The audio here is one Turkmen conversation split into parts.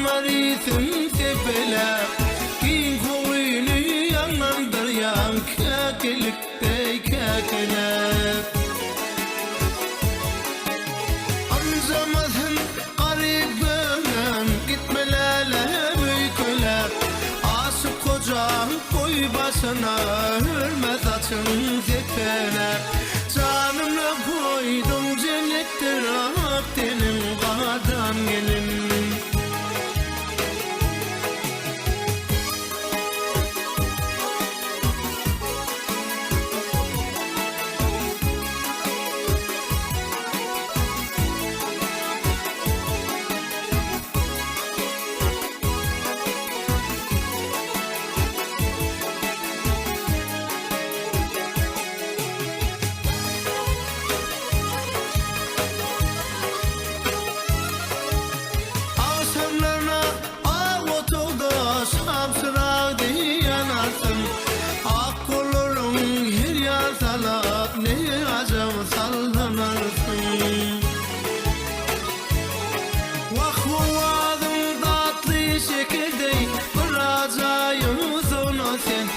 Anbarysyň sepeläp, Giň howlyny ýaňlandyrýaň Käkilik deý käkeläp. Ynjamasyn garyp göwnüm, Gitme läläm öýkeläp. Aşyk gojaň goý başyna, Hörme saçyň sepeläp. Janyna goýduň jennetdir ak teniň gadam gelin. Agşamlaryna ak otagda şamçyrag deý ýanarsyň. Ak gollaryň her ýan salap, ne ajap sallanarsyň. Wah, owazyň datly şeker deý, bir ajaýyp sona sen.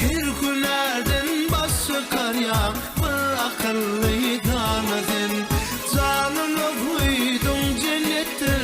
Her hünärden baş çykarýaň, bir akylly dana sen. Janymy guýduň jennetdir.